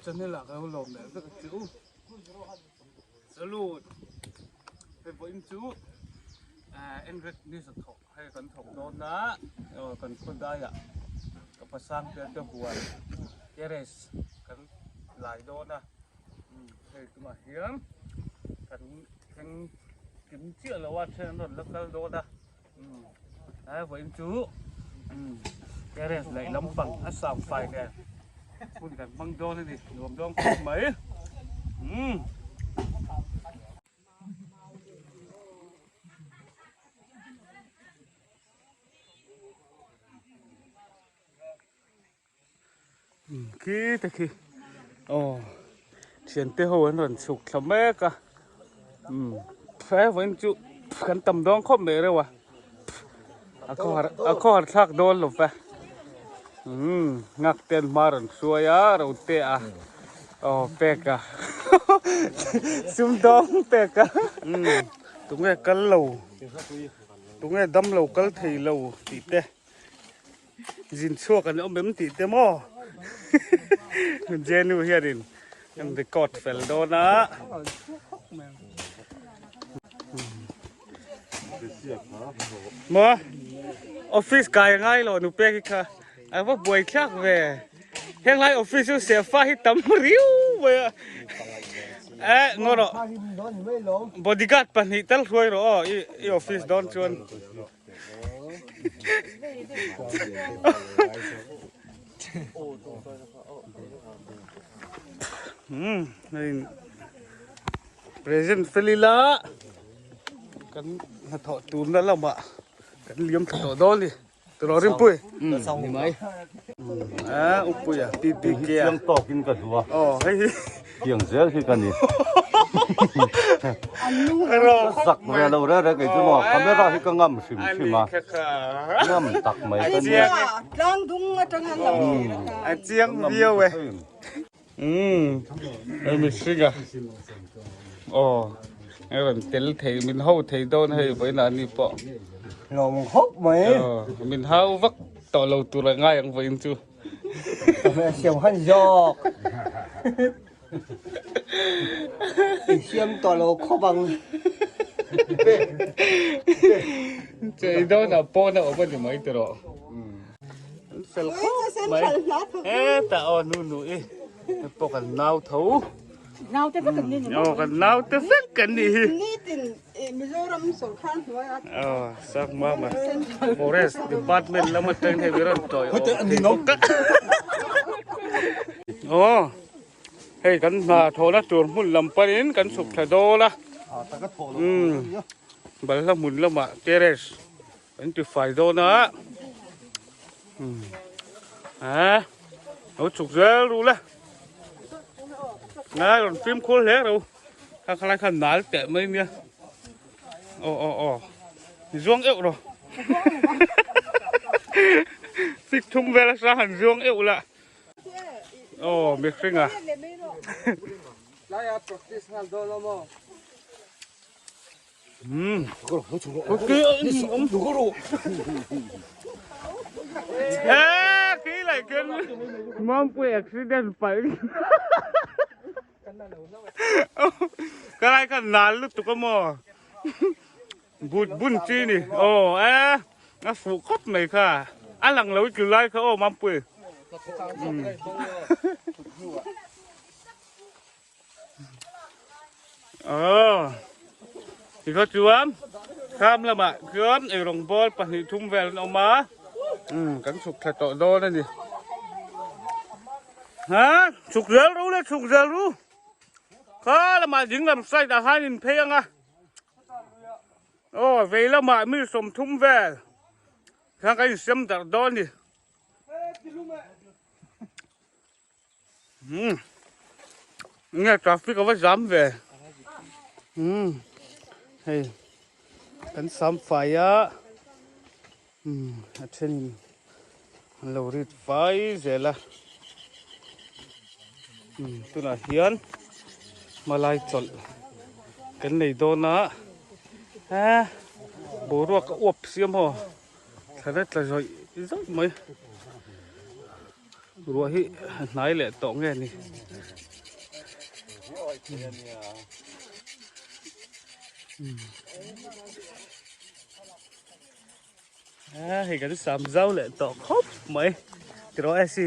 channel ah ka lo lawm leh vek a che u. Salute. Hei vawiin chu Enric ni zathawk hei kan thawk dawn a, kan khaw daiah ka pasang te te huan terrace kan lai dawn a, hei tunah hian kan thleng kim chiah lo a then an rawn la kal dawn a. He vawiin chu terrace leh lampang a sang fai nen hun kan hmang dawn a ni nuam dawn khawp mai umm. Khi te khi aw thiante ho an rawn chhuk thla mek a umm he vawiin chu kan tam dawn khawp mai reuh a a khawhar a khawhar thlak dawn lo ve umm nghak te an hma rawn hruai a ro te a aw pek a sum dawng pek a umm tunge kal lo tunge dam lo kal thei lo tih te. Zin chhuak an awm em tih te maw Jenu hianin an record fel dawn a. Maw office kai a ngai lo nu pek hi kha a va buai thlak ve. Heng lai office chu sefa hi tam riu mai a. Eh ngaw rawh bodyguard pahnih tal hruai rawh aw i office dawn chuan. Present fel ila kan hnathawh turna lamah kan liam thla tawh dawn a ni tiraw Rinpui ni mai a Upuia PPK a chiang tawkin ka hlu a aw hei hi Tiang zel hi ka ni. Zak ve lo reng reng kei chu maw camera hi ka ngam hrim hrim a. Ngam tak mai ka ni. Tlang dung atang an lo thlir a kha. A chiang viau e. Umm hei mihring a. Aw hei rawn tel thei min ho thei dawn hei vawiinah ni pawh. Lawm khawp mai. Aw min hau vak tawh lo tur a ngai ang vawiin chu. Siam han zawk. I siam tawh lo khawp ang. Chei dawn ah pawn a awm a ni mai tiraw. An fel khawp mai. Hetah aw nu nu i pawh kan nau tho. Nau te vek an ni ni maw? Aw kan nau te vek an nih hi. Nitin Mizoram sawrkar hnuai a. Aw sak mama Forest Department lam atang hei rawn tawi awm thei bawk a. Aw hei kan hna thawhna tur hmun lam panin kan chhuk thla dawl a. Umm balhla hmun lamah terrace kan ti fai dawn a. Umm a lo chhuk zel ru la. Ngai rawn fimkhur hle ro. Kha khalai khan nal teh mai nia. Aw aw aw. Zuang euh ro. Sik thum vel asa han zuang euh la. Aw mihring a. Lai a practice ngal dawn lo maw? Um. Eh, khi lại khen mong quay accident phải. Cái này kan nal lutuk a maw. But bun chi ni. Aw eh a fuh khawp mai kha. A lang lo i tlu lai kha aw Mampui. Aw tikhaw chuan kham lamah chuan eirawng bawl pahnih thum vel an awm a umm kan chhuk thla tawh dawn a ni ha chhuk zel ru le chhuk zel ru kha lamah ding lam side ah khan in phei ang a aw vei lamah mi sawmthum vel khan kan insiam darh dawn a ni. Umm nge traffic a va zam ve umm hei kan sam fai a umm a thenin an lo rit fai zel a umm tunah hian hmalai chawlh kan nei dawn a he boruak a uap siam haw thla la tla zawih zawih mai. Ruah hi a hnai leh tawh nge ni. A hei kan sam zau leh tawh khawp mai tiraw e si.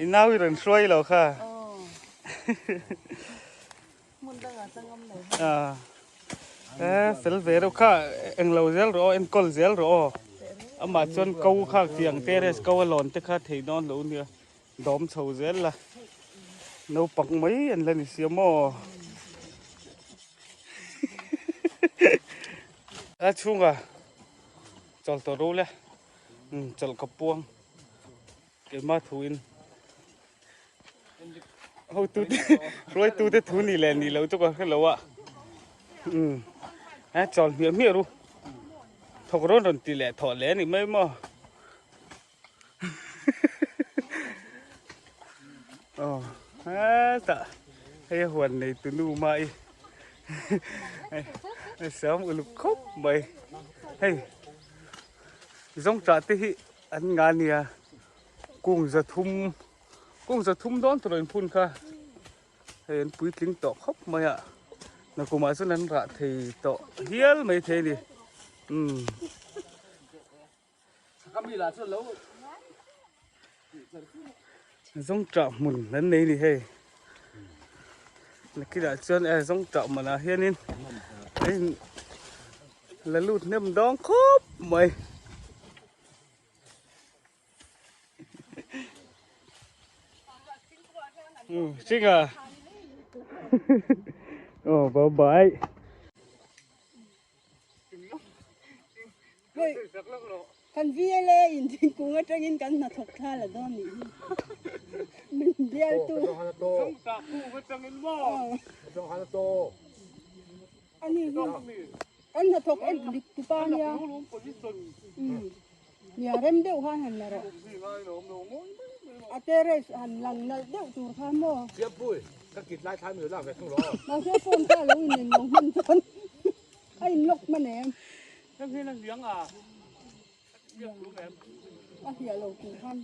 I nau i rawn hruai lo kha. A fel ve reuh kha englo zel rawh aw enkawl zel rawh aw amah chuan ko kha tiang terrace ko a lawn te kha thei dawn lo nia dawm chho zel la naupang mai an la ni sia maw a chhungah chawl tawh ro le chawlh ka puang. Keimah thuin hotute hruaitute thu ni leh ni lo chu ka hre lo a umm a chawl hmiah hmiah ru thawk rawn rawn ti leh thawh leh a ni mai maw aw hetah hei a huan nei tu nu mai a sam uluk khawp mai hei zawngṭah te hi. An nga nia kung 300 kung 300 dawn tur in phun kha hei an puitling tawh khawp mai a nakumah chuan an rah thei tawh hial mai thei a ni umm. Zawngṭah hmun an nei a ni hei nakinah chuan e zawngṭah hmunah hianin hei la lut hnem dawng khawp mai. Xinh à? Ồ, bye bye. Hei, kan VLA in thingkung atangin kan hnathawk thla la dawn nih hi. Min bialtu. Ani hi kan hnathawk en dik tu pa nia. Nia rem deuh khan han la rawh. A terrace han lang nalh deuh tur kha maw. Mahse phone kha alo in en lo hman chuan a in lock hman em. A hliah lo tur khan.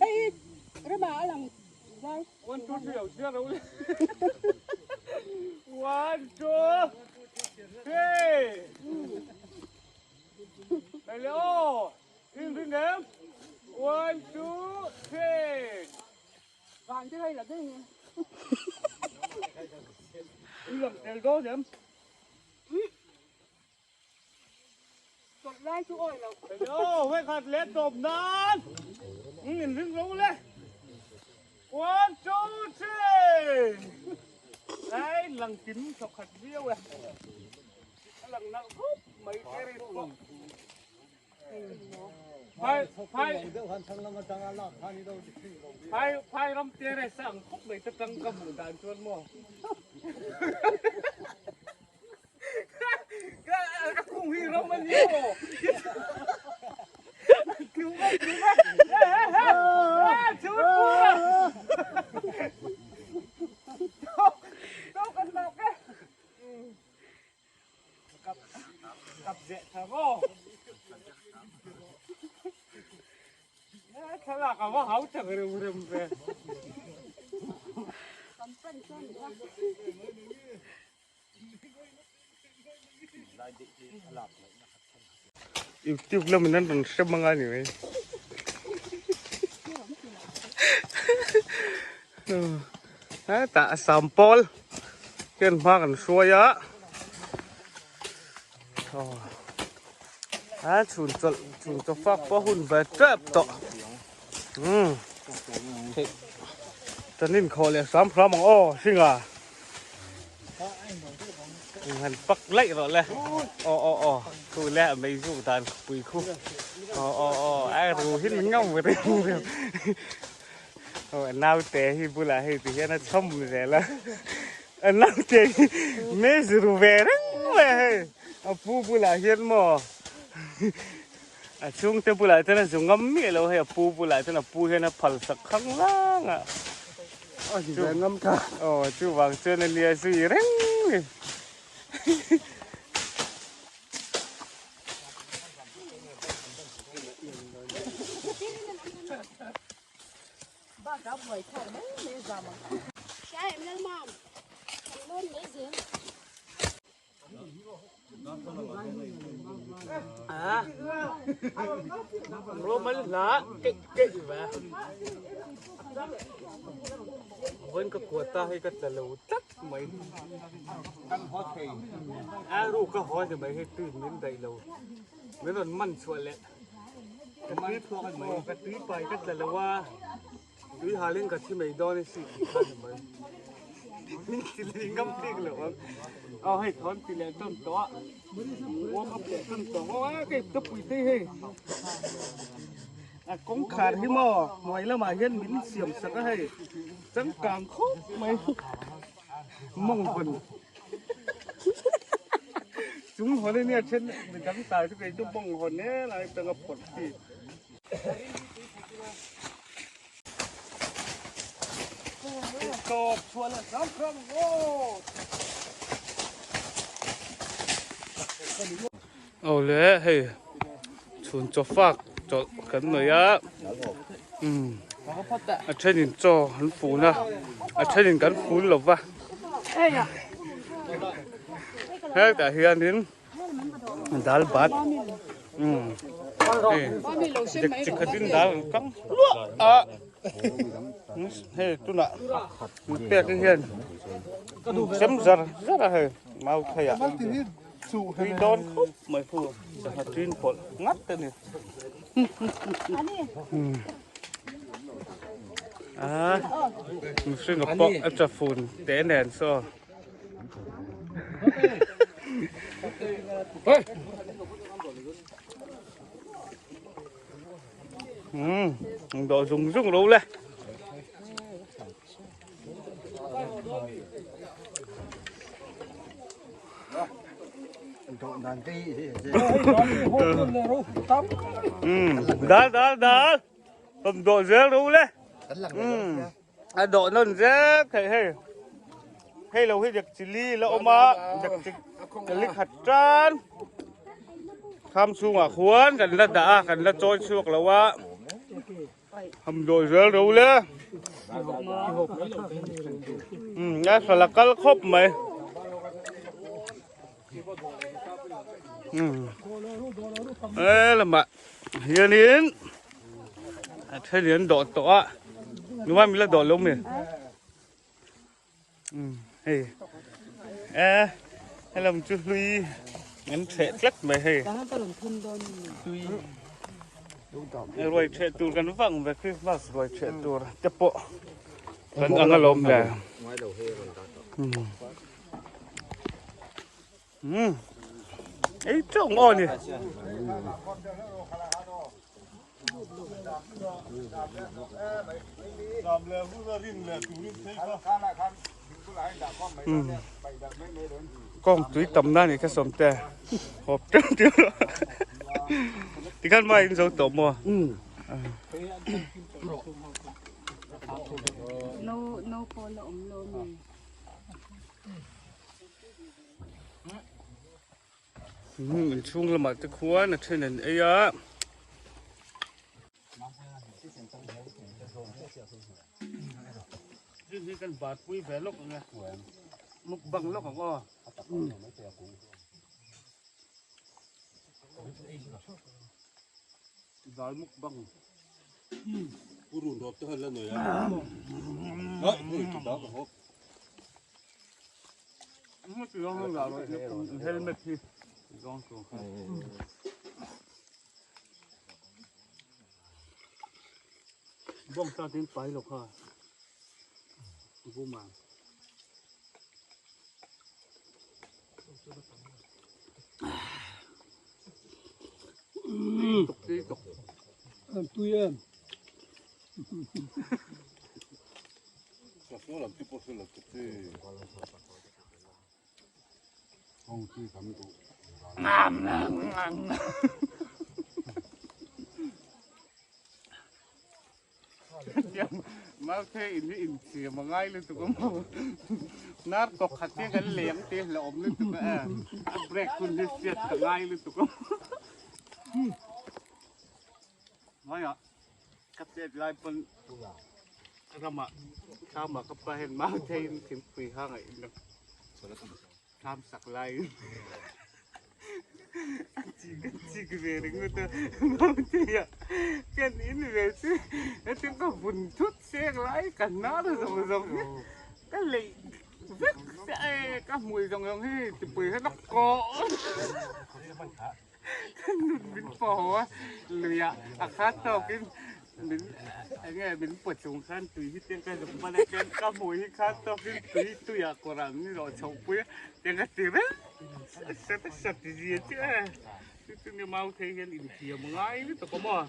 Hei rema a lang zai. One two three au chiang lo le. One two three. Đây le ô. In ring em. One two three. Van te hei la dei nge. In lang tel dawn em. Chawlh lai chu awi lo. Hello, hei khat leh tawp nan. In ring ro le. One, two, three. Ai lang kim thawk khat viau e. A lang nalh khawp mai terrace pawh. Phai phai phai phai ram terrace a ang khawp mai ta tang ka hmuh dan chuan maw. A kung hi ram a ni maw? Cứu mai, cứu mai. Chú cua. Đâu cần đọc ấy. Cặp cặp dẹ thà vô. Thlalak a va hau tak rem rem ve. YouTube lamin an rawn hre mang a ni mai. Hetah Sampawl hian hma kan hruai a. A chhun chawlh chhun chaw fak pawh hun ve tep tawh. Umm theih kan inkhawh leh hram hram ang aw hringa han pak laih rawh le aw aw aw khu le a mei zuk dan khawpui khu aw aw aw a ru hi min ngam ve reng reng aw naute hi bulah hei ti hian a chhawm zel a. A naute hi mezi ru ve reng mai a hei. A pu bulah hian maw a chhungte bulah chuan a zu ngam miah lo hei a pu bulah chuan a pu hian a phal sak khang lang a. A zu ve ngam ta. Aw chuvang chuan a nia zui reng ni. Vawiin ka kuata hei ka tla lo tlat mai a ruk a haw ni mai hei tui min daih lo min rawn man chhuah leh ka tui phuak mai ka tui pai ka tla lo a tui halin ka thi mai dawn a si tih kha ni mai min ti lei ngam bik lo ang aw hei thawn ti leh tawn tawh a warm up leh tawn tawh a kei ka pui phei hei a kawngkhar hi maw hnuai lamah hian min siam sak a hei changkang khawp mai mawng hawn chung hawn ania then midang tai chu kei chu mawng hawn e lai atanga phawrh chi. Tawp chhuah leh hram hram ang aw. Aw le hei chhun chaw fak chawlh kan nei a umm a thenin chaw an fun a a thenin kan fun lo va hetah hianin dal bat umm hei dek chi khatin dal an kang hluah a hei tunah pek hian sem zar zar a hei mau thei ah. Tui dawn khawp mai hu sangha tin pawlh ngat a ni. A mihring a pawh a tha fun teh nen saw. Um dawh zung zung lo le. Dal dal dal Cầm độ zel ru le A độ non zel thei hei Hei lo hi dek chili la awm a dek chili khat tan Kham chhungah khuan kan la dah a kan la chawi chhuak lo a Ham dawi zel ro le. Um, a sala kal khawp mai. Um. E lama hianin a then an dawh tawh a. Nuam ila dawh lo mi. Um, hei. E helam chu hlui an theh tlat mai hei. Ruai theh tur kan vang ve Christmas ruai theh tur te pawh kan ang alawm le. Um. Ei chong aw ni. Kawng tui tam na ni kha sawm te hawp teuh teuh tikhan mai in zo tawh maw No no pawh la awm lo mi. Inchhung lamah te khuan a then an ei a. Hei hi kan bat pui ve lawk ang e. Mukbang lawk ang aw. Dal mukbang. Purun rawp te han la nei a. Hei, hei, ti ta ka hawp. Helmet hi zawng tur kha. Bawng ta tin pai lo kha. Buma. Tuk ti tuk. Tui em. Marte in hi insiam a ngai lutuk a maw nar tawk khat te kan leng te hlauh awm lutuk a a break hun hi hriat ka ngai lutuk a Ngaia ka chet lai pawn ramah thlamah ka pa hian Marte in thingpui hang a in a Thlam sak laiin a chik a chik ve ringawt a Mautea kan in ve chu hetiang ka vun thut seng lai ka hnar zawng zawng hi ka leih vek chiah e ka hmui zawng zawng hi tupui hian a kawh Ka nun min pawh a, luiah a khat tawkin min eng nge min pawt chung khan tui hi tiang ka zuk hman a, tiang ka hmui hi khat tawkin tui tuiah kawrah min rawh chhoh pui a, tiang ka ti reng sat sat zia chiah e, chu chu nia mau thei hian inthiam a ngai lutuk a maw.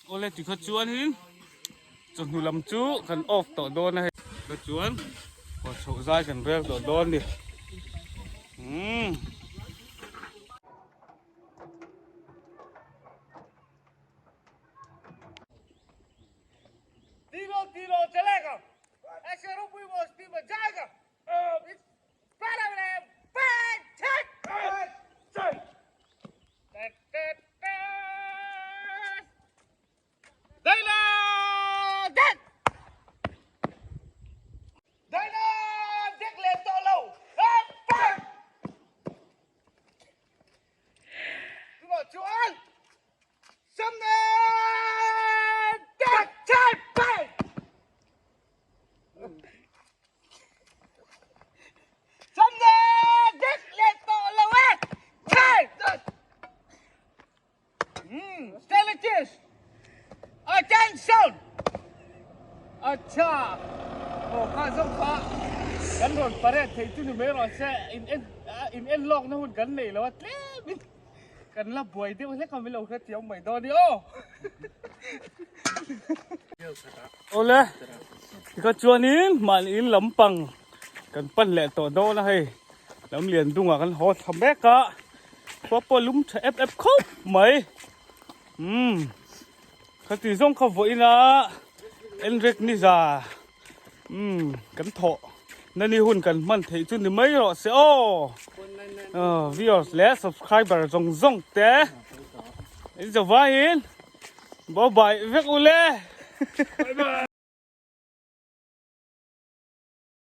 Awle tikha chuanin chawhnu lam chu kan off tawh dawn a hei tikha chuan haw chhoh zai kan rel tawh dawn a ni umm. Kan rawn parade thei chu ni mai rawh se in en in en lawk na hun kan nei lo a tlem in kan la buai deuh hlek a min lo hrethiam mai dawn a ni aw. Awle tikha chuanin mahni in lampang kan pan leh tawh dawn a hei lam lian dungah kan haw thla mek a khua pawh lum tha ep ep khawp mai umm khati zawng kha vawiin a enrek ni za umm kan thawh na ni hun kan hman theih chu ni mai rawh se aw viewers leh subscriber zawng zawng te in zavaiin. Bye bye vek ule. Bye bye.